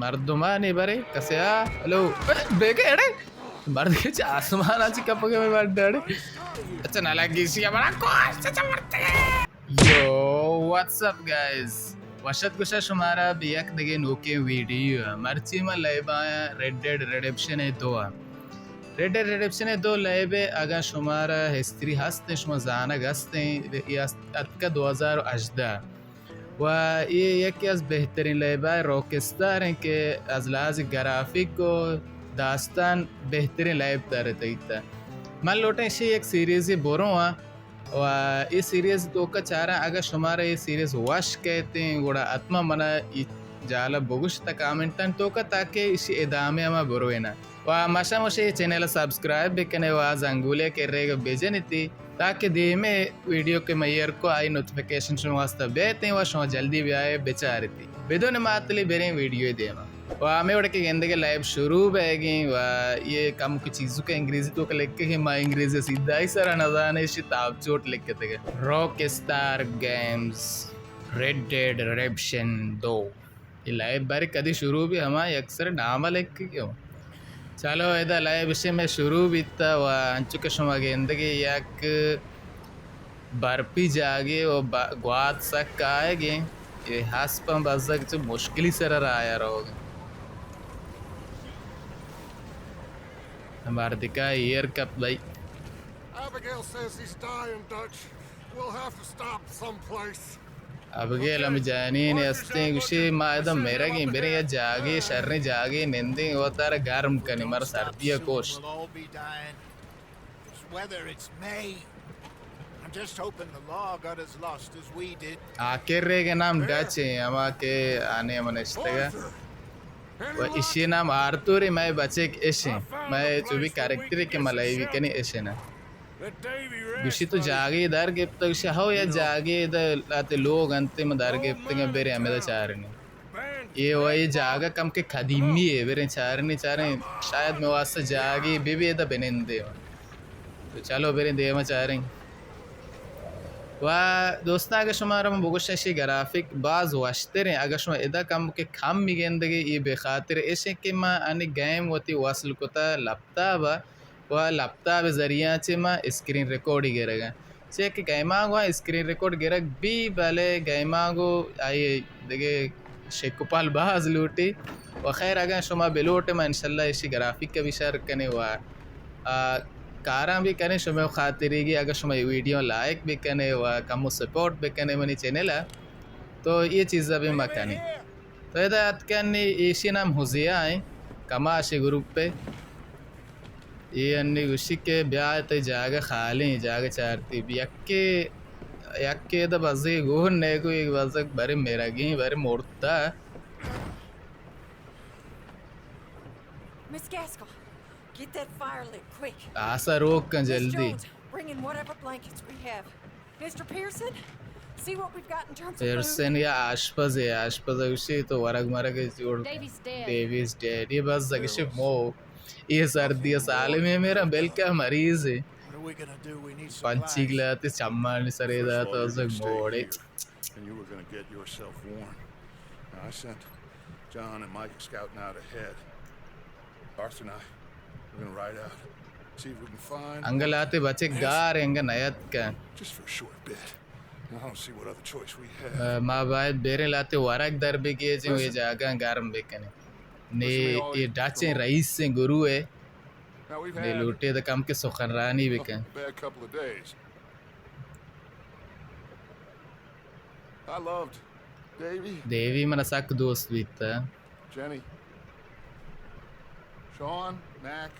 مردمانی برے کسے آ، ہلو، بیگے اڑے، مرد کے چا آسمان آ چی کپگے میں بڑ ڈاڑے۔ اچھا، نہ لگی سی ہمارا کوش، اچھا، مرتے۔ You, what's up guys? وشت گوشا شمارا بہ یک دگہ نوکیں ویڈیو ء۔ مرچی ما لائیو آیاں ریڈ ڈیڈ ریڈیمپشن ء دو ء۔ ریڈ ڈیڈ ریڈیمپشن ء دو لائیو ء اگاں شمارا ہسٹری ہست انت، شما زانگ ہست انت، اے است-، اتکہ دو ہزار و ہژدہ۔ و اے یکے از بہترین لائیو ء، راک اسٹار انت کہ از لحاظ گرافک و داستان بہترین لائیو ترتگیت۔ من لوٹاں ایشی یک سیریزے برواں۔ و اے سیریز توکا چاراں، اگہ شمارا اے سیریز وش کیتیں، گڑا حتما منا اے جالا بگوش تا کامنٹانی توکا، تاکہ ایشی ادامہ ہما بروینا۔ و مشا مشے اے چینل سبسکرائب بکنے و آ زنگولے کرے گا بجنیتی، تاکہ دیمے ویڈیو کہ میں ایر کو آئی نوٹیفیکیشن شما واسطہ بیتیں و شما جلدی بیائے بچارتی۔ بدون معطلی بریں ویڈیو دیما۔ و ہمے وڑ کہ گندگے لائیو شروع بیگیں و یہ کم کی چیزوں کا انگریزی توکا لکھے کہ ما انگریزی سیدھائی سرا نزانے، اشی تاب چوٹ لکھتگے۔ Rockstar Games Red Dead Redemption دو۔ یہ لائیو بارے کدی شروع بی، ہما یک سر نام لکھے کہ ہو۔ چلو ادا لائیو اشی میں شروع بیتا و انچو کہ شما گندگے یک برپی جاگے و با-، گوات سک آئیگیں۔ اے ہسپاں بزگ چہ مشکلی سر ء راہ ء روگ ء۔ مردکا ایر کپت بھائی۔ Abigail says he's dying, Dutch. We'll have to stop someplace. ابگیل ہم جنین استیں، گوشی ما ادا مرگیں، بریں یا جاگے، شریں جاگے نندیں، وتارا گرم کنیں، مارا سردی ء کوش۔ This weather, it's May. I'm just hoping the law got as lost as we did. آ کرے کہ نام ڈچ ایں، ہما کہ آنے ہم نشتگا۔ و ایشی نام آرتور ایں، مئے بچک اش ایں۔ مئے چو بھی کریکٹر کہ ملائی بھی کنی اش ایں نا۔ گوشی تو جاگے در گپتگ، گوشی ہو یا جاگے در لاتے لوگ انتے، ما در گپتگ، برے ہمیں دا چارنی۔ اے و اے جاگہ کم کہ قدیمی اے، بریں چارنی چاریں، شاید مئے واسطہ جاگے بہ بی، ادا بنندے۔ تو چلو بریں دیما چاریں۔ و دوستاں، اگہ شمارا من بگوشاں، اشی گرافک باز وشتریں۔ اگہ شما ادا کم کہ کم می گندگے، اے بہ خاطر اشیں کہ ما انی گیم وتی وصل کتا لپتاپا۔ و لپتاپ ذریعہ چہ ما اسکرین ریکارڈی گرگ ء۔ چہ کہ گیماں گوں اسکرین ریکارڈ گرگ بی، بلے گیماں گوں آئی دگہ شک و پال باز لوٹی۔ و خیر، اگاں شما بلوٹے، ما انشاءاللہ ایشی گرافک ء بھی شر کنے و، آ، کاراں بھی کنے شما خاطری گی۔ اگاں شما اے ویڈیو لائک بھی کنے و کمو سپورٹ بھی کنے منی چینل ء، تو اے چیزا بھی ما کنے۔ تو ادا اتکن ایشی نام حزیہ ایں، کماش گروپ ء۔ اے انی گوشی کہ بیا تئی جاگہ خالی ایں، جاگہ چارتی بی۔ یکے، یکے ادا بزگے گون نیکو، یک بزگ برے مرگیں، برے مرتا۔ Miss Gaskell, get that fire lit, quick. آسا روک کن Miss جلدی۔ Jones, bring in whatever blankets we have. Mister Pearson, see what we've got in terms of food. پیرسن یا آشپز ہے، آشپز ہے، اسی تو ورگ مرگ ہے جوڑ۔ Davy's dead. Davy's dead. یہ بس زگش مو۔ یہ سردی ہے، سالے میں میرا بل کا مریض ہے۔ What are we gonna do? We need supplies. پنچی گلاتے چمانی سرے دا تو زگ موڑے۔ And you were gonna get yourself warm. Now, I sent John and Mike scouting out ahead. Arthur and I, we're gonna ride out, see if we can find انگہ لاتے بچک گار انگہ نیت کن۔ Just for a short bit. I don't see what other choice we have. ما باید بیریں لاتے ورگ در بگیجیں و یہ جاگہ گرم بکنیں۔ نے یہ ڈچیں رئیس گروہ ہے۔ نے لوٹے دا کم کے سخنرانی بکن۔ Bad couple of days. I loved Davy. دیوی من سک دوست بیتا۔ Jenny. Sean, Mac,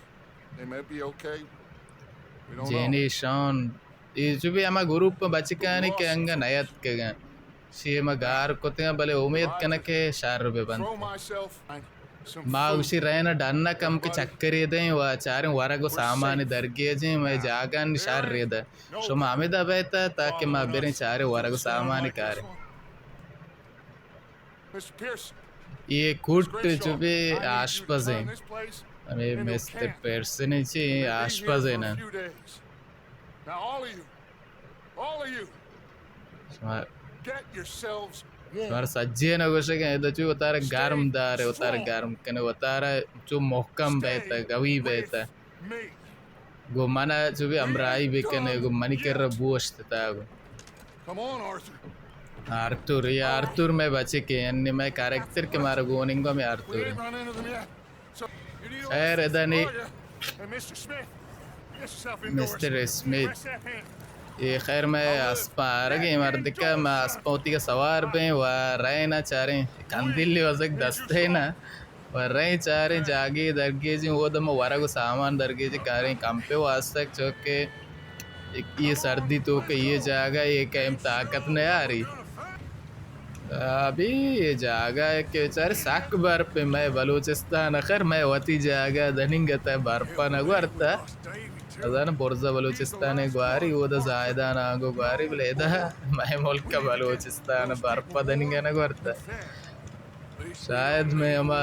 they may be okay. We don't know. جینی، شان، یہ جو بھی ہما گروپ بچکانی کہ انگا نیت کگن۔ شی ما گار کتگن، بلے امید کنہ کہ شر بہ بنت۔ ما گوشی رہنا ڈنا کم کہ چکرے دیں و چاریں ورگ و سامان درگیجیں، مئے جاگہ نی شر ریدہ۔ شما ہمدا بیتہ تاکہ ما بریں چاریں ورگ و سامان کاریں۔ یہ کوٹ جو بھی آشپز ہیں، ہمیں مسٹر پیرسن چی آشپز ہیں نا۔ All of you, شما get yourselves مارا سجین ءَ گوشگ ءَ ادا چو وتارا گرم دار، وتارا گرم کنے، وتارا چو محکم بیتا، قوی بیتا۔ گو من ءَ چو بی ہمراہی بکنے، گو منی کرا بوشت تا گو۔ آرتور، یہ آرتور مئے بچکے، یعنی مئے کریکٹر کہ مارا گوننگو ہمے آرتور۔ خیر، ادا نی مسٹر اسمتھ۔ اے خیر، مئے اسپا آرگیں مردکا، ما اسپا وتیگا سوار بیں و رئیں نا چاریں کندیلی وزگ دستے نا و رئیں چاریں جاگے درگیجیں، اودا ما ورگ و سامان درگیجیں کاریں کمپے واسطہ، چوکہ اے سردی توکا اے جاگہ اے کئیم طاقت نیاری۔ ابھی اے جاگہ کہ چارے سک برپ، مئے بلوچستان، خیر مئے وتی جاگہ دننگتہ برپا نہ گورتہ۔ ازان برزا بلوچستان گواری، اودا زاہدان آنگو گواری، بلے ادا مئے ملک بلوچستان برپا دننگا نہ گورتہ۔ شاید مئے ہما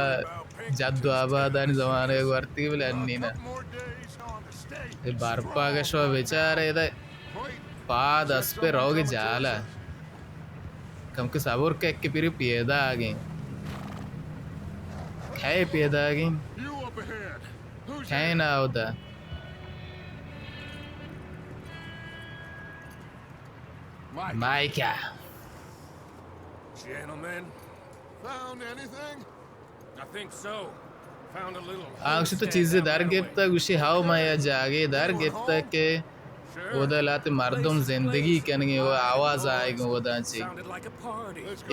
جد و آبادانی زمانگ گورتی، بلے انی نہ۔ اے برپا کہ شما بچارے ادا پاد اسپے روگ جالا۔ کم کہ صبر کہ کہ پیری پیداگیں۔ کئے پیداگیں؟ کئے نا اودا؟ مائیکا۔ Gentlemen, found anything? آ گوشی تو چیزے در گپتہ؟ گوشی ہاو، من یا جاگے در گپتہ کہ اودا لہتے مردم زندگی کنگے و آواز آئیگے اودا چی۔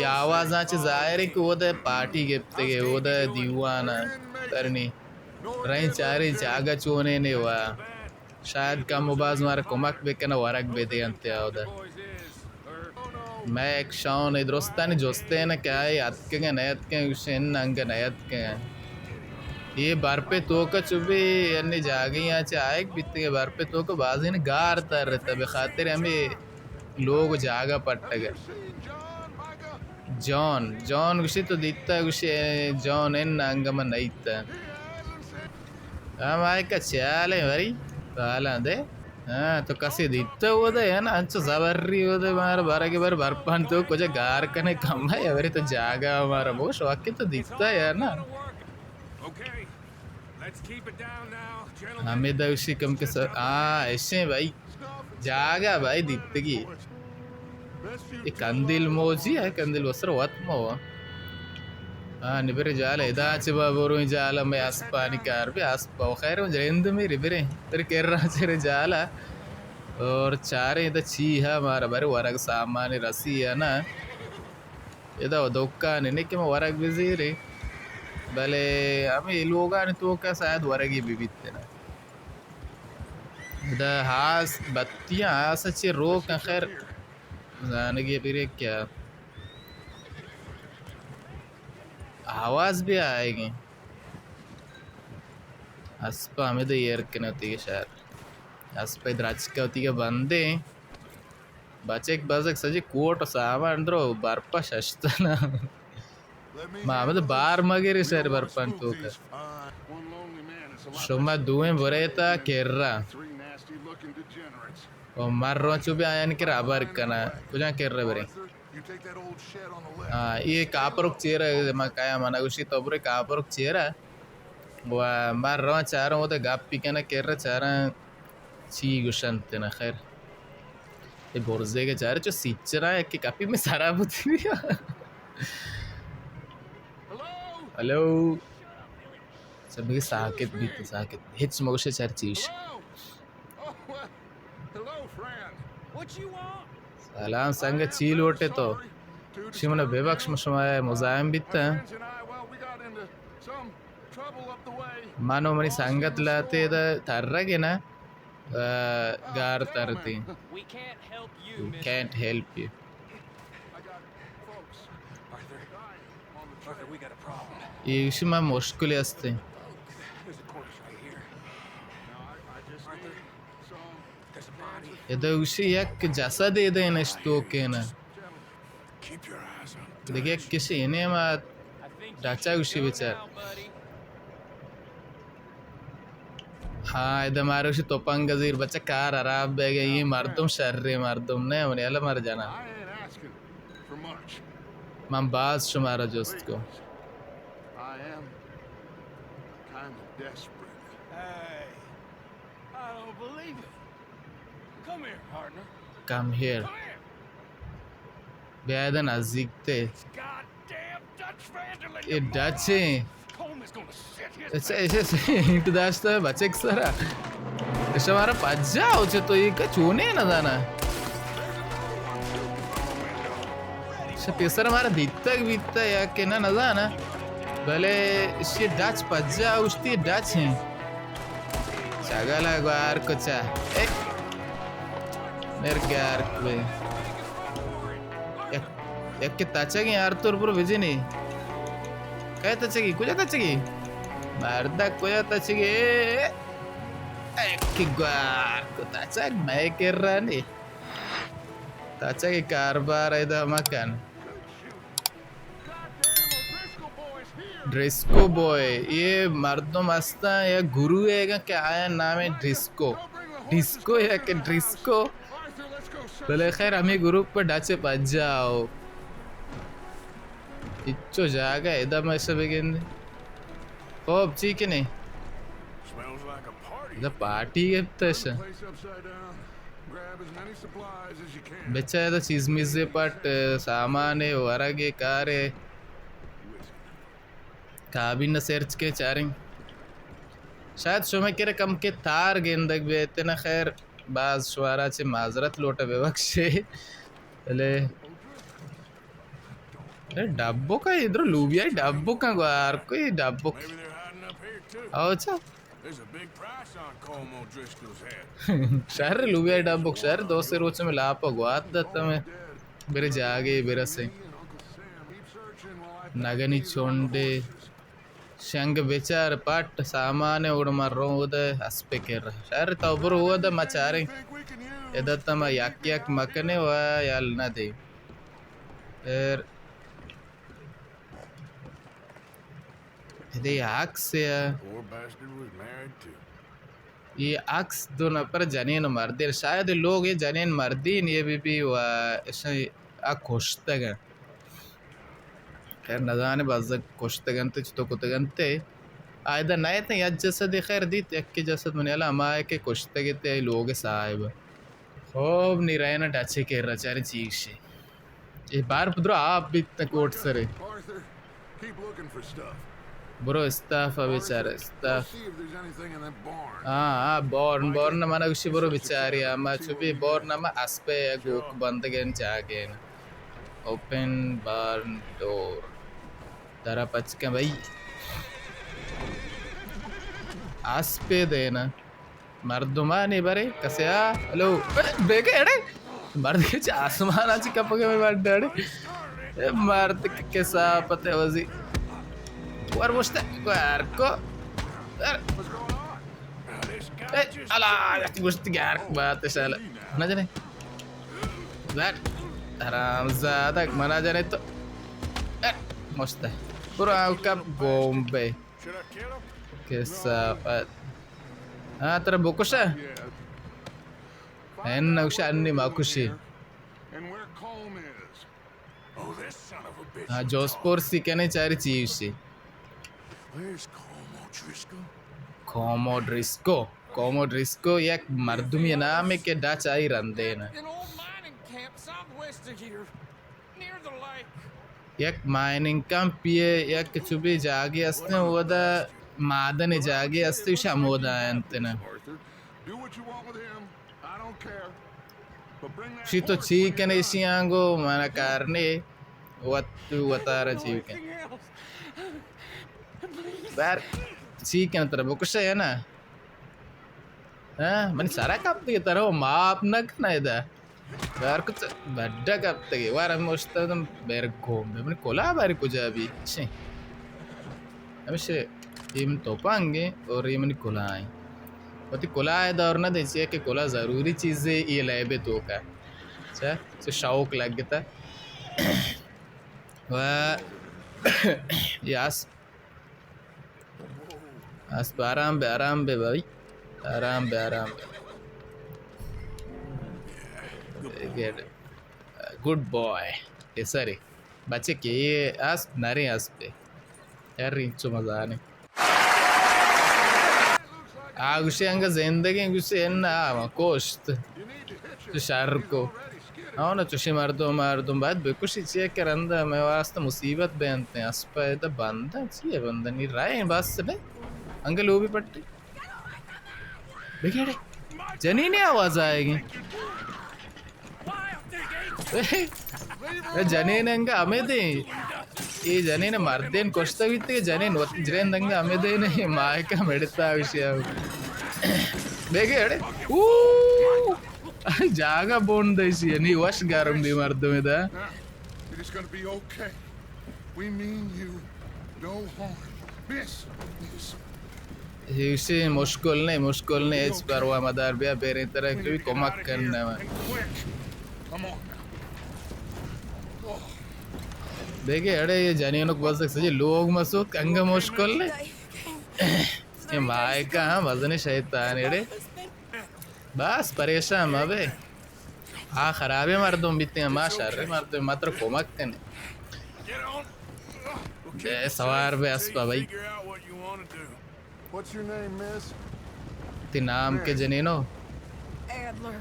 یا آوازاں چہ ظاہر ہے کہ اودا پارٹی گپتگے، اودا دیوان کرنی۔ رئیں چارے جاگہ چونے نے و شاید کم و باز مارا کمک بکنہ، ورگ بدینت اودا۔ مئے ایکشن، اے درستانی جستے نہ کہ آئی اتکگیں نہ اتکگیں، گوشے اناں انگہ نہ اتکگیں۔ اے برپے توکا چو بی انی جاگہی آ چہ آیگ بیتگے، برپے توکا بازین گار ترتہ، بخاطر ہمے لوگ جاگہ پٹگہ۔ جان، جان گوشی تو دیتہ؟ گوشی اے جان اناں انگہ من نئیتہ۔ ہاں، مائیکا چیالیں وری، حالاں دے۔ ہاں، تو کسے دیتہ اودا یا نا؟ انچو زبری اودا مارا برگے بر برپان تو کجا گار کنے کم ہے، وری تو جاگہ مارا بوش واقعی تو دیتہ یا نا؟ ہمیں دوشی کم کے سر، ہاں، ایشیں بھائی۔ جاگہ بھائی دیتگی۔ اے کندیل موجی ہے، کندیل وسر وت مو۔ ہاں، نبرے جال ادا چہ با برویں جال میں اسپانی کار بھی اسپا و خیر جند میری برے۔ تر کر رہا چرے جالا۔ اور چاریں ادا چی ہے مارا بھرے ورگ سامان رسی ہے نا۔ ادا و دکان نے کہ ما ورگ بزیرے۔ بلے ہمیں لوگانی توکا شاید ورگی بھی بیتے نا۔ ادا ہاس بتیاں، ہاس چہ روک خیر زانگی پیرے کیا آواز بھی آئیگیں۔ اسپا ہمیں دے ایر کنے ہوتی کہ شاید اسپا درچکا ہوتی کہ بندے۔ بچک بزک سجی کوٹ و سامان درو برپا ششتنا۔ ما ہمد بار مگری سر برپان توکا۔ شما دوئیں بریتا کرا۔ و مر رو چو بی آیان کرا ہبر کنا۔ کجا کرا برے؟ ہاں، یہ کاپرک چیرا، ما کایا منا گوشی تو برے کاپرک چیرا۔ و مر رو چاروں وہ گپ پی کنا کرا چارا۔ چی گوشنت تینا خیر۔ اے برزے کہ چارے چو سیچرا یکے کپی میں سرا بوتی بیا۔ ہلو۔ سب بگے ساکت بیت، ساکت۔ ہچ مگوشے چار چیش۔ سلام سنگت، چی لوٹے تو؟ چی منا ببخش، ما شما مزاحم بیتا۔ من و منی سنگت لاتے دا ترگے نا۔ آ، گار ترتیں۔ We can't help you. اے ایشی ما مشکل ہستیں۔ ادا ایشی یک جسد ادا نشتوکیں۔ دگہ کسی نیما ڈچا گوشی بچار۔ ہاں، ادا مارا گوشی توپنگ زیر بچہ کار حراب بیگا، یہ مردم شریں مردم نہ، منی اللہ مر جانا۔ I ain't asking for much. من باز شمارا جست کو۔ I am kind of desperate. Hey, I don't believe it. Come here, partner. Come here. Come here. بیا ادا نزدیک تے۔ Goddamn Dutch Vanderlyn. اے ڈچ ایں۔ Coleman's gonna sit his اچھا، ایسے سینٹ داشتہ بچک سرا۔ ایشا مارا پجا ہو چہ تو، یہ کا چونے نہ زانا۔ ایشا پیسر مارا دیتگ بیتا یا کہ نہ، نہ زانا۔ بلے ایشی ڈچ پجا اوشتی ڈچ ایں۔ شگل گوار کچا۔ اے۔ مرگار کوئے۔ یک، یک تچگیں آرتور برو بجنی۔ کئے تچگی؟ کجا تچگی؟ مردک کجا تچگی؟ اے، اے، اے، کہ گوار کو تچگ مئے کرا نی۔ تچگی کاربار ادا مکن۔ ڈریسکو بوائے، یہ مردم ہستاں یا گروہ ہے کہ آیا نام ہے ڈریسکو۔ ڈیسکو یا کہ ڈریسکو۔ بلے خیر، ہمیں گروپ پر ڈچ پجا ہو۔ اچو جاگہ ادا میں سے بگندے۔ خوب، چی کنے؟ ادا پارٹی گپتش۔ بچا ادا چیز میزے پٹ، سامان ورگے کارے۔ کابین سرچ کے چاریں۔ شاید شما کرا کم کے تار گندگ بیت نہ، خیر، باز شمارا چہ معذرت لوٹا ببخشے۔ بلے اے ڈبک ءَ، ادھر لوبیا ڈبک ءَ گوار کوئی ڈبک۔ او اچھا۔ شر لوبیا ڈبک، شر دو سے روچ میں لاپ گوات دتا میں۔ برے جاگے برسے۔ نگنی چونڈے۔ شنگ بچار پٹ سامان اوڑ من رو اود اسپے کر۔ شر تو برو اود ما چاریں۔ ادا تما یک یک مکنے و یل نہ دے۔ پھر ادے عکس ہے۔ یہ عکس دو نفر جنین و مردین، شاید لوگ یہ جنین مردین یہ بی بی و اشی آ کشتگن۔ خیر نزانے بزگ کشتگنتے چطور کتگنتے۔ آئدہ نئیت یک جسدے خیر دیت، یکے جسد منی حالا ہمائے کہ کشتگتے لوگ صاحب۔ خوب نی رہنا ڈچے کرا چاریں چیشے۔ اے بار پدرو آپ بیت کوٹ سرے۔ برو استاف ءَ بچار استاف۔ ہاں، ہاں، بارن، بارن من گوشی برو بچاری، ہما چو بی بارن ہما اسپے گوک بندگین جاگین۔ اوپن بارن ڈور۔ درا پچ کن بھائی۔ اسپے دینا۔ مردمانی برے کسے آ، ہلو، اے، بیگے اڑے۔ مرد کے چا آسمان آ چی کپگے میں بڑ ڈڑے۔ اے مرد کے کسا پتے وزی۔ ور مشتے، ور کو۔ ور۔ اے، الا، یکی مشت گار بات شالا۔ نہ جنے۔ ور۔ حرام زادہ، منا جنے تو۔ اے، مشتے۔ برو آو کپ گوم بے۔ کسا پت۔ ہاں، ترا بکشا؟ ہن نہ گوشا، انی ما کشی۔ ہاں، جوس پورسی کنے چاری چی گوشی۔ کومو ڈریسکو۔ کومو ڈریسکو یک مردمی نامے کہ ڈچ آئی رندین۔ یک مائننگ کمپی ءَ یک چوبی جاگے است، اودا معدن جاگے است، ایش ہمودا انت نا۔ شی تو چی کنے ایشی آنگو، منا کار نے، وت تو وتارا چی کن۔ بار چی کن ترا بکشے نا؟ ہاں، منی سرا کپتگے، ترا و ماپ نہ کنا ادا۔ یار کچھ بڈا کپتگے، وار ہمے مشتدم بیر گوم بے۔ منی کلا باری کجا بی؟ چے؟ ہمیشہ یہ من توپانگے اور یہ منی کلا ہیں۔ وتی کلا ہے دور نہ دے، چیئے کہ کلا ضروری چیزے یہ لیبے تو کا۔ چا؟ چے شوق لگ گتا۔ و یاس اسپ، آرام بے، آرام بے بھائی، آرام بے، آرام بے۔ Good, good boy. یہ ساری۔ بچکے، اے اسپ نریں اسپے، ہر انچو مزانے۔ آ گوشے انگا زندگیں، گوشے انا، آ ما کشت، تو شر کو۔ آ نا چوشیں مردم، مردم باید بکشی، چیئے کہ رندا مئے واسطہ مصیبت بینت۔ اسپا ادا بندن، چیئے بندن؟ نی رائیں بس نے، انگا لوبی پٹی۔ بگیڑے، جنین آواز آئے گی۔ اے جنین انگا ہمے دیں۔ اے جنین مردین کشتا بیتے، جنین وتی جرین دنگا ہمے دیں، مائکا مڑتا وشیا۔ دیکھے، اڑے، او، جاگہ بون دیشی، یعنی وش گرم بی مردم دا۔ It is gonna be okay. We mean you no harm. Miss, miss. ایشی مشکل نہیں، مشکل نہیں، ہچ پرواہ مدار، بیا بیریں طرح کوئی کمک کرنا ہے۔ دیکھے، اڑے یہ جنینک بس سجی لوگ مسوت کنگ مشکل نہیں۔ یہ مائکا ہاں وزن شیطان اڑے۔ بس پریشان مبے۔ آ خرابیں مردم بیتے، ما شر مردم، ما ترا کمک کنے۔ اے سوار بے اسپا بھائی۔ What's your name, miss? تی نام کے جنینو؟ Adler.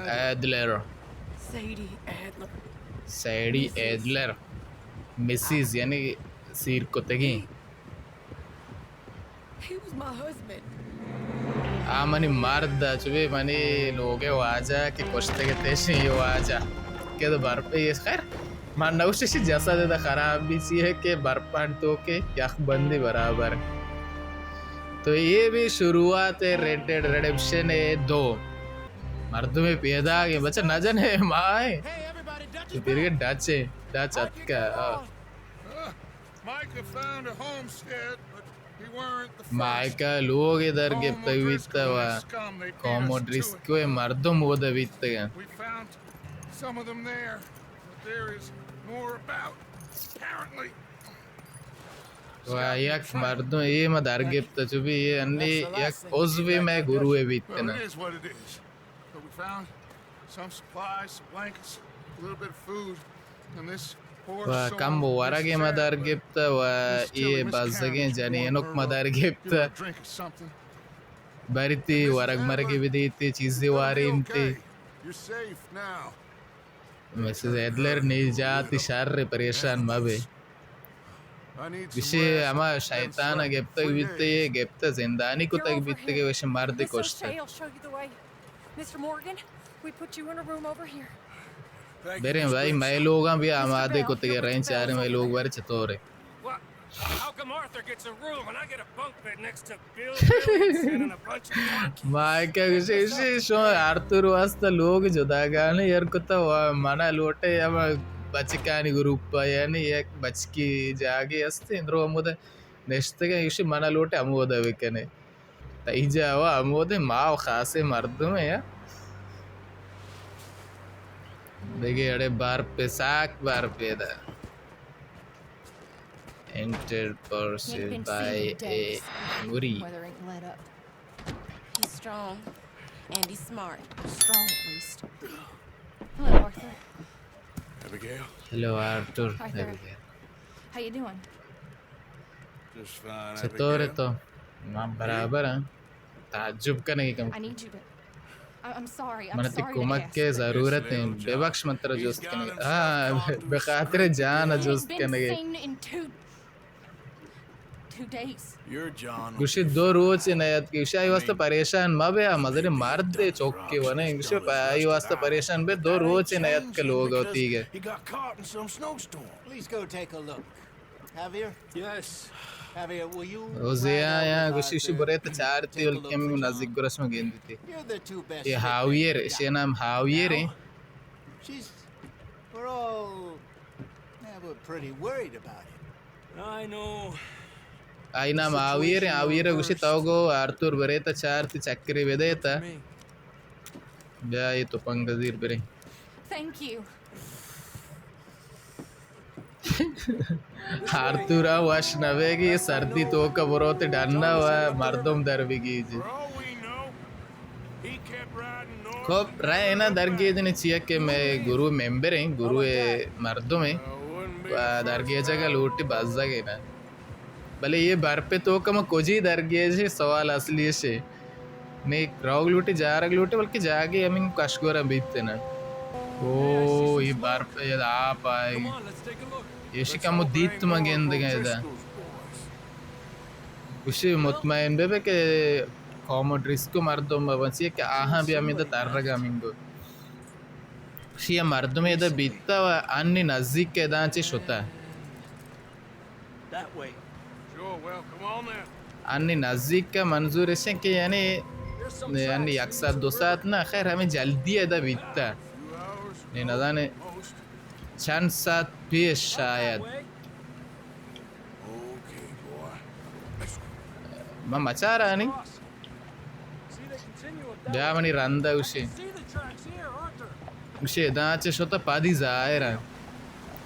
Adler. CD Adler. CD Adler. Mrs یعنی سیر کتگی۔ He was my husband. آ منی مرد ء، چو بی منی لوگ ء واجہ کہ کشتگ ات ایشی واجہ کہ تو برپ ء، خیر، من نہ گوشت ایشی جسد ء خراب بی، چی ہے کہ برپان تو کہ یخ بندی برابر۔ تو یہ بھی شروعات ہے ریڈ ڈیڈ ریڈمپشن ہے دو۔ مردم پیدا گئے، بچہ نہ جنے ماں ہے۔ تو پھر یہ ڈچ ہے، ڈچ اتکا، آ۔ Micah found a homestead, but he weren't the first. مائیکا لوگ در گپتگ بیت و کامو ڈریسکو مردم اودا بیتگ۔ We found some of them there, but there is more about, apparently. و یک مردم اے ما در گپت، چو بی اے انی یک عضوے مئے گروہ بیت نا۔ It is what it is. But we found some supplies, some blankets, a little bit of food, and this poor soul. و کم ورگ ما در گپت و اے بزگیں جنینک ما در گپت۔ Drink or something. بریتی ورگ مرگ بدیتی، چیزی واریمتی۔ You're safe now. Mrs Adler نجات شر، پریشان مبے۔ گوشی ہما شیطان ء گپتگ بیتے، گپت زندانی کتگ بیتے کہ وش مرد کشت۔ Mister Morgan, we put you in a room over here. بریں بھائی، مئے لوگاں بھی آمادے کتگ، رہیں چاریں مئے لوگ بارے چطور ہے۔ Well, how come Arthur gets a room and I get a bunk bed next to Bill Billington and a bunch of drunkies? مائیکا گوشی، گوشی، شما آرتور واسطہ لوگ جداگانے ایر کتا و منا لوٹے ہما بچکانی گروپ ء، یعنی یک بچکی جاگے است، اندرو ہمود نشتگیں، گوشی منا لوٹے ہمودا بکنے۔ تئی جاوا ہمودے ما و خاصیں مردمے ء۔ دگہ اڑے برپ، ساک برپ ادا۔ Entered pursued by a memory. He's strong and he's smart. Strong, at least. Hello, Arthur. Abigail? Hello, Arthur. Arthur. Abigail. How you doing? Just fine, Abigail. چطور ئے تو؟ ما برابر آں۔ تعجب کنگی کم۔ I need you to. I, I'm sorry. I'm sorry to ask. من تئی کمک ء ضرورت ایں۔ ببخش من ترا جست کنگی۔ ہاں، بہ خاطر جان ء جست کنگی۔ He's been seen in two, two days. گوشی دو روچ نیاتک۔ گوشی آئی واسطہ پریشان مبے، آ مزنیں مردے، چکے ونے۔ گوشی آئی واسطہ پریشان بے، دو روچ نیاتک لوگ وتیگ ء۔ He got caught in some snowstorm. Please go take a look. Javier? Yes. Javier, will you اوزے آیا گوشی، گوشی برے تو چارتی، کمی نزدیک گرش میں گندتی۔ You're the two best. یہ ہاویر، ایشی نام ہاویر ہے۔ She's, we're all, yeah, we're pretty worried about him. I know. آئی نام ہاویر ہے، ہاویر گوشی تو گو آرتور برے تو چارتی چکری بدے تا۔ بیا یہ تو پنگ زیر برے۔ Thank you. آرتور ء وش نہ بیگ ء، سردی توک ء بروت ڈن ء و مردم در بگیج۔ خب، رہ نا درگیج نے چیا کہ مئے گروہ ممبر ہیں، گروہ مردم ہیں۔ آ، درگیجگ ءَ لوٹی بزگ ءَ نہ۔ بلے اے برپ ءِ توک ءَ ما کجی درگیجیں؟ سوال اصلی اش اے۔ نی روگ لوٹی، جارگ لوٹی، بلکہ جاگے ہمیں کشگور بیت نہ۔ او، اے برپ ءَ آپ آئے۔ ایشی کمو دیت ما گندگیں ادا۔ گوشی مطمئن بہ بہ کہ کامو ڈریسکو مردم بہ بنچی کہ آہاں بھی ہمیں دا ترگ ہمیں گو۔ شی مردم ادا بیتا و انی نزدیک ادا چی شتا۔ That way. Sure, well, come on then. انی نزدیک کا منظور اش کہ یعنی، یعنی یک ساعت دو ساعت نہ، خیر ہمیں جلدی ادا بیتا۔ Few hours نی نزانے most. چند ساعت پیش شاید۔ Okay, boy. من مچارانی۔ بیا منی رندا گوشی۔ گوشی ادا چہ شتا پادی ظاہر ہے۔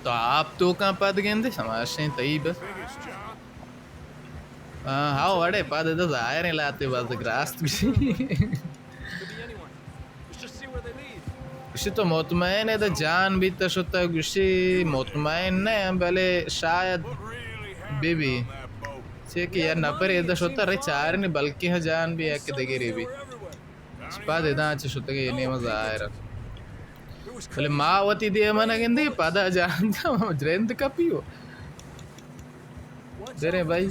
تو آپ توکاں پاد گندے، شماشیں تئی بس۔ ہاں، ہاں، وڑے پاد ادا ظاہر ہیں لاتے باز راست گوشی۔ گوشی تو مطمئن ہے؟ دا جان بیتا شتا، گوشی مطمئن نہ، بلے شاید بہ بی۔ چے کہ یک نفر ادا شتا رے چارنی، بلکہ ہاں جان بی یک دگرے بی۔ پد ادا چہ شتگے اے نیمہ ظاہر۔ بلے ما وتی دیما نہ گندے، پدا جان جرند کپی ہو۔ بریں بھائی۔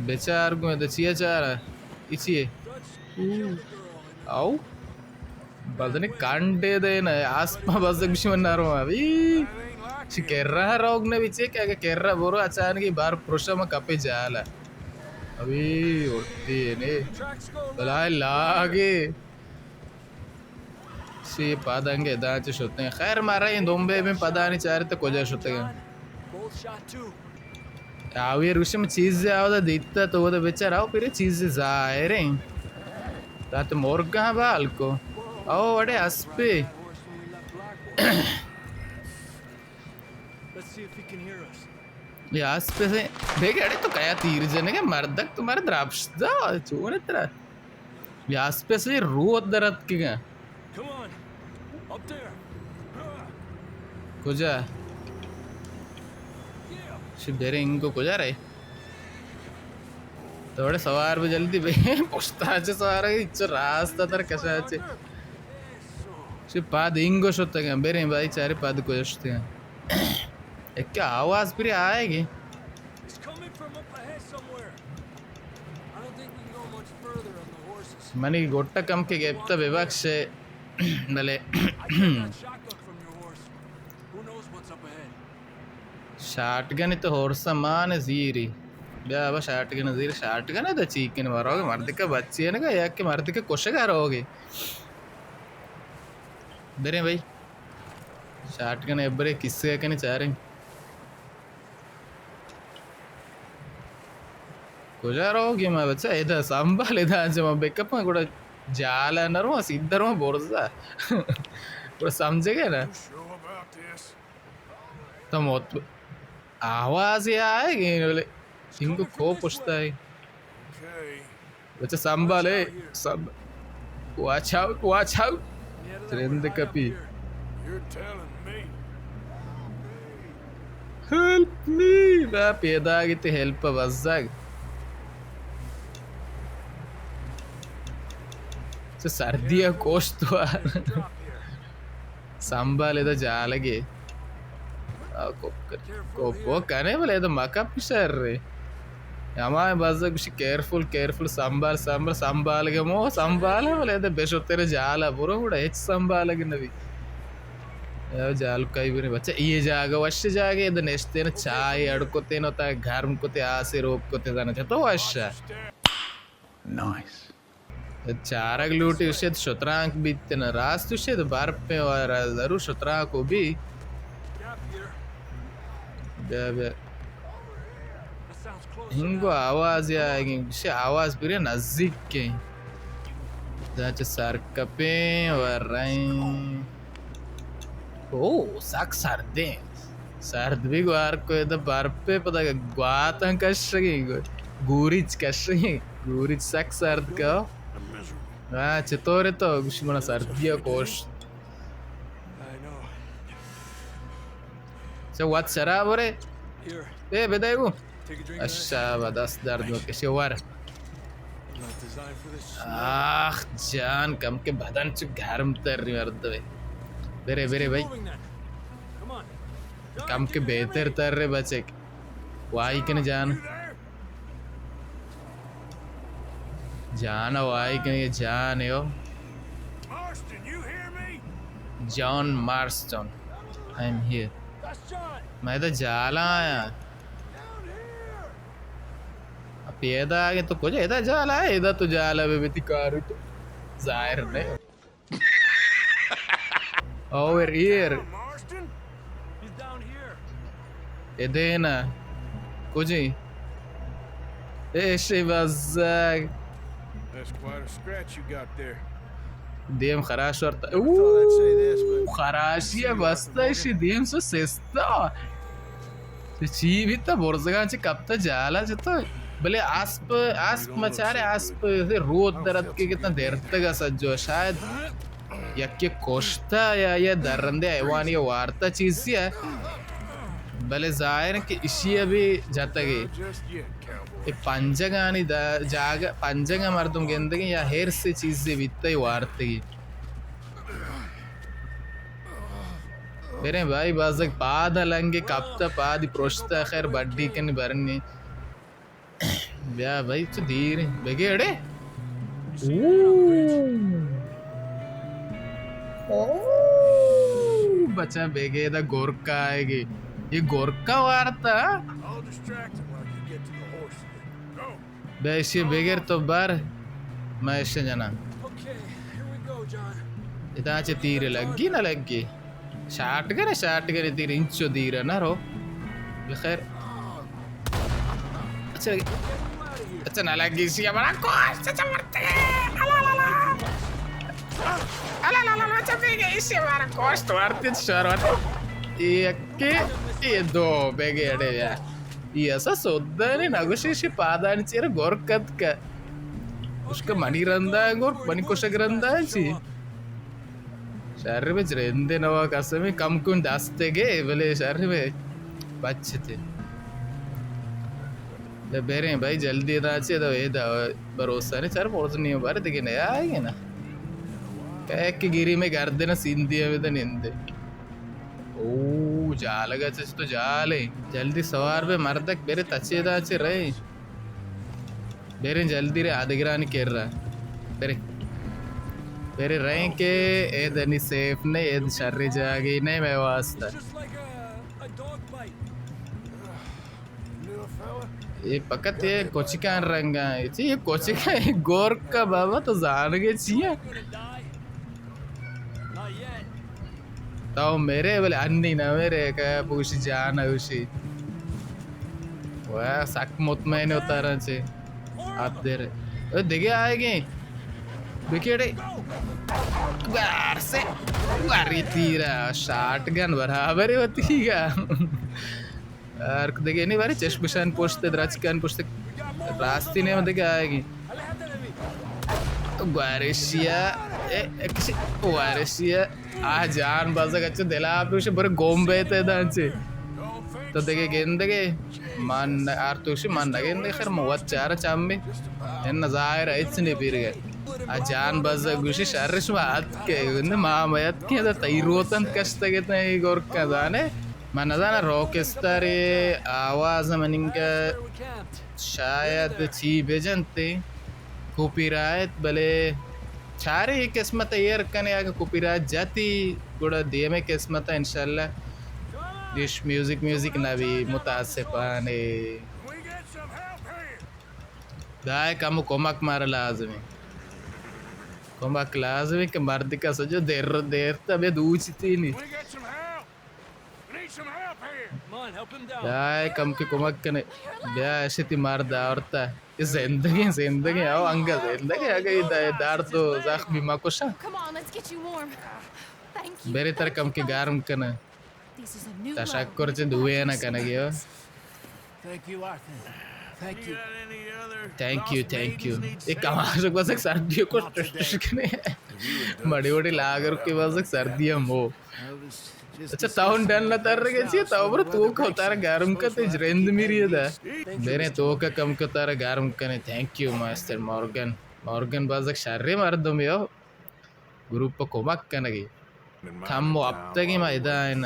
بچار گوں، ادا چیا چارا؟ اے چیے؟ او۔ بزنی کنڈے دے نہ، آسپا بزگ بشی من نرو ابھی۔ چی کرا روگ نہ بچے کہ اگہ کرا برو اچانکی بار پروشا ما کپے جالا۔ ابھی اڑتی نے۔ بلائے لاگے۔ شی پادانگے داں چہ شتیں۔ خیر، مارا ایں دمبے بیں پدانی چارت کجا شتگاں۔ آوی روشم چیزے آودا دیتا تو ودا بچار آو پھر چیزے ظاہریں۔ دات مرگاں بال کو۔ او وڑے اسپے۔ یا اسپے سے۔ دیکھ اڑے تو کیا تیر جنے کے مردک تمہارے درپش دا۔ چون ترا۔ یا اسپے سے روت در اتکگاں۔ کجا؟ چی بریں انگو کجا رہے؟ تو وڑے سوار بہ جلدی بہ۔ پشتا چہ سوار ہے، اچ راست تر کشا چہ۔ چی پاد انگو شتگاں، بریں بھائی چارے پاد کجا شتگاں۔ ایک آواز پھر آئے گی۔ منی گٹا کم کہ گپتا ببخش، بلے شاٹ گن تو ہورسا مان زیری۔ بیا با شاٹ گن زیر، شاٹ گن تو چیکن مروگ مردکا بچی ہے نا، یا کہ مردکا کشگا روگے۔ بریں بھائی۔ شاٹ گن ابرے کسے کنے چاریں۔ کجا روگی ما بچہ؟ ادا سنبھال، ادا چہ ما بکپاں گڑا جالا نہ رواں، سیدھا رواں برزا۔ گڑا سمجھگے نا؟ تو موت آواز یہ آئے گی، بلے سنگو کو پشتا ہے۔ بچہ سنبھال، اے، سنبھال۔ Watch out, watch out. ترند کپی۔ Help me. با پیدا گیتے ہیلپ بزگ۔ چہ سردی ءَ کوشت وا۔ سنبھال ادا جالگے۔ آ، کوپ کن-، کوپ وہ کنے بلے ادا مکپ شر رے۔ ہما بزگ گوشی کیئرفل، کیئرفل، سنبھال، سنبھال، سنبھال گے مو، سنبھال ہے بلے ادا بشو تیرے جالا برو گڑا ہچ سنبھالگ نبی۔ اے جال کئی بنے بچہ، یہ جاگہ وش جاگہ، ادا نشتے نا چائے اڑ کتے نا تا گرم کتے آسے روک کتے زانا چہ تو وش۔ نائس۔ چارگ لوٹی، گوشت شترانک بیت نہ، راست گوشت، برپیں وارا ضرور شترانک و بی۔ بیا، بیا۔ ہنگو آواز یا، گوشت آواز پورے نزدیک کیں۔ دا چہ سر کپیں و رئیں۔ او، سک سردیں۔ سرد بی گوار کو، ادا برپے پدا گواتاں کشگی، گوریچ کشگی، گوریچ سک سرد کا۔ ہاں، چطور ہے تو؟ گوشی منا سردی ءَ کوش۔ I know. تو وت شراب ورے؟ اے بدے گو۔ اشا، دست درد مکشے ور۔ آخ جان، کم کہ بدن چو گرم تر ری مردمے۔ برے، برے بھائی۔ کم کہ بہتر تر رے بچک۔ وائی کن جان۔ جان وائی کن جان یو۔ جان مارسٹن، I am here۔ میں ادا جالا آیا۔ پیدا آگے تو کجا ادا جالا ہے؟ ادا تو جالا بے بیتی کارو تو ظاہر نہیں۔ Over here۔ ادے نا۔ کجی؟ ایشی بزگ۔ دیم خراش ورتا۔ اوو، خراشی بستا ایشی دیم سو سستا۔ چہ چی بیتہ؟ برزگاں چہ کپتہ جالا چہ تو۔ بلے اسپ، اسپ مچارے، اسپ رود در اتکگ اتاں درتگ ء سجو۔ شاید یکے کشتہ یا، یا درندے حیوانی وارتہ چیزی ء۔ بلے ظاہر کہ اشی ء بھی جتگے۔ اے پنجگانی دا-، جاگہ، پنجگاں مردم گندگیں یا ہرس چیزے بیتہ وارتگی۔ بریں بھائی، بازگ پاد لنگے کپتہ، پادی پرشتہ، خیر بڈی کنی برنی۔ بیا بھائی، چو دیر بگے اڑے۔ اوو۔ اوو، بچا بگے دا گورکا آئے گی۔ یہ گورکا وارتا۔ بے ایشی بگر تو بر، میں ایشی جناں۔ ادا چہ تیر لگی نہ لگی؟ شاٹ گن، شاٹ گن تیر انچو دیر نہ رو۔ بخیر۔ اچھا، اچھا نہ لگی، ایشی ہمارا کوش، اچھا مرتے۔ الا لا لا۔ الا لا لا، اچھا بگے ایشی ہمارا کوش تو مارتے شروع۔ ایک، یہ دو بگے اڑے یا۔ ای اسا سودانی نگوشی، شی پادانی چیر گورک اتکہ۔ اشکہ منی رندا گورک، منی کشگ رندا چی؟ شر بچ رندے نوا قسم کم کن دست گے، بلے شر بے بچتے۔ لے بریں بھائی، جلدی دا چے دا، اے دا بھروسہ نہیں، چر پوز نہیں بار دگے نیا آئے نا۔ کہ ایک گیری میں گردن سیندی ہے، نندے۔ او، جالگا چش تو جالے۔ جلدی سوار بے مردک، برے تچے دا چے رئے۔ برے جلدی رے آدگرانی کر رہا۔ برے۔ برے رئے کہ اے دنی سیف نہیں، اے شر جاگی نہیں میں واسطہ۔ اے فقط یہ کوچکان رنگا ہے۔ چی یہ کوچکان گورکا بابا تو زانگے چی ہے؟ تو میرے بلے انی نہ میرے کہ پوشی جان اوشی۔ وہ سک مطمئن ہوتا رہا چے۔ آپ دے رہے۔ اے دگے آئے گئے۔ بکیڑے۔ گار سے۔ گاری تیرا۔ شاٹ گن برابر ہوتی گا۔ ہر دگہ نی بارے چشم بشان پشت، درچکان پشت، راستی نیم دگہ آئیگی۔ گوارشیا، اے، اے، کسی، گوارشیا، آ جان بازگ اچھا دلا پروشے، برے گوم بیتے دانچے۔ تو دگہ گندگے، من آرتوشی، من نگندگے، خیر، من وت چارا چامی۔ ان ظاہر ہے، اچ نہیں پیر گئے۔ آ جان بازگ گوشی، شرش ما اتکے، گندے ما میت کے، دا تئی روتن کشتگے تئی گورکا دانے۔ من نزاناں راک اسٹار ءِ آواز ءَ مننگ ءَ شاید چی بجنت، کاپی رائٹ، بلے چاریں اے قسمت ءَ ایر کنیں، اگہ کاپی رائٹ جتی گڑا دیمے قسمت ءَ انشاءاللہ اش میوزک میوزک نہ بی، متاسفانہ۔ دائے کمو کمک مارا لازم ایں، کمک لازم ایں کہ مردکا سجو دیر دیر تا بے دوچتینی۔ بیا اے کم کہ کمک کنے۔ بیا ایشی تی مرد آورتا۔ اے زندگیں، زندگیں، او انگا زندگیں، اگہ اے د-، درد و زخمی مکشاں۔ برے تر کم کہ گرم کنے۔ تشکر چہ دوئے نہ کنگی ہو۔ Thank you, thank you. اے کماشک بزگ سردی کو ٹش ٹش کنے۔ مڑی وڑی لاگر کے بزگ سردی ہم ہو۔ اچھا، تاون ڈن نہ تر گئے چی؟ تاو برو تو کو تار گرم کتے جرند میری دا۔ میرے تو کا کم کو تار گرم کنے۔ Thank you master Morgan. Morgan بزگ شرے مردم یو۔ گروپ ء کمک کنگی۔ کم و ہپتگی ما ادا آئین۔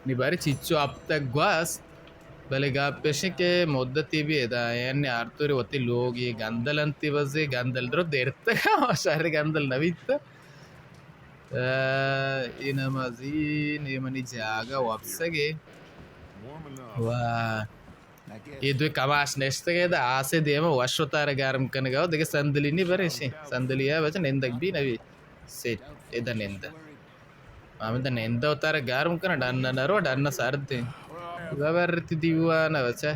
نی بارے چیچو ہپتگ گواست، بلے گپ اش کہ مدتی بھی ادا آئین۔ آرتوری وتی لوگ یہ گندل انتی بزی، گندل درو دیرتگ، شہر گندل نویت۔ اے نمازی نی منی جاگہ وپسگی۔ واہ۔ اے دوئیں کماش نشتگ ات، آسے دیم ء وش وتارا گرم کنگ ء، دگہ صندلی نی برے شی، صندلی ء بچ نندگ بی نبی۔ سیٹ، ادا نند۔ ہمدا نند وتارا گرم کن، ڈن نہ رو، ڈن سرد۔ زبر تی دیوان بچا۔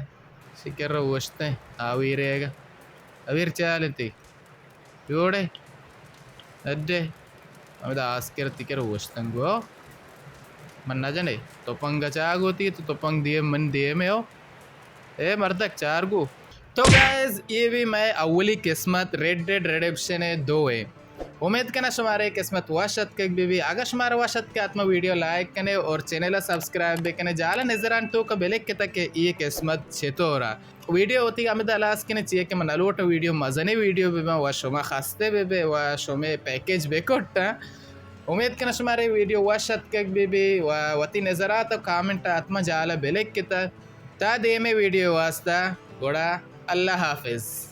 شکر اوشتیں، آویرے گا۔ اویر چالتی۔ جوڑے۔ اڈے۔ ہمدا آسکر تکر اوشتنگو۔ من نہ جنے۔ تپنگ چاگو تی تو تپنگ دیم من دیم ہو۔ اے مردک چار گو۔ تو گائز، یہ بھی میں اولی قسمت ریڈ ڈیڈ ریڈیمپشن ہے دو ہے۔ امید کنا شمارے قسمت وش اتکگ بی بی۔ اگر شمارا وش اتکے، حتما ویڈیو لائک کنے اور چینل سبسکرائب بکنے۔ جالا نظران تو کا بلک تک یہ قسمت چطورا۔ ویڈیو وتی ہمدا ہلاس کنے، چیئے کہ من الوٹ ویڈیو مزنے ویڈیو بہ بہ و شما خستے بہ بہ و شمے پیکج بہ کٹ۔ امید کنا شمارے ویڈیو وش اتکگ بہ بہ و وتی نظرات و کامنٹ حتما جالا بلک کتا۔ تا دیمے ویڈیو واسطہ گڑا اللہ حافظ۔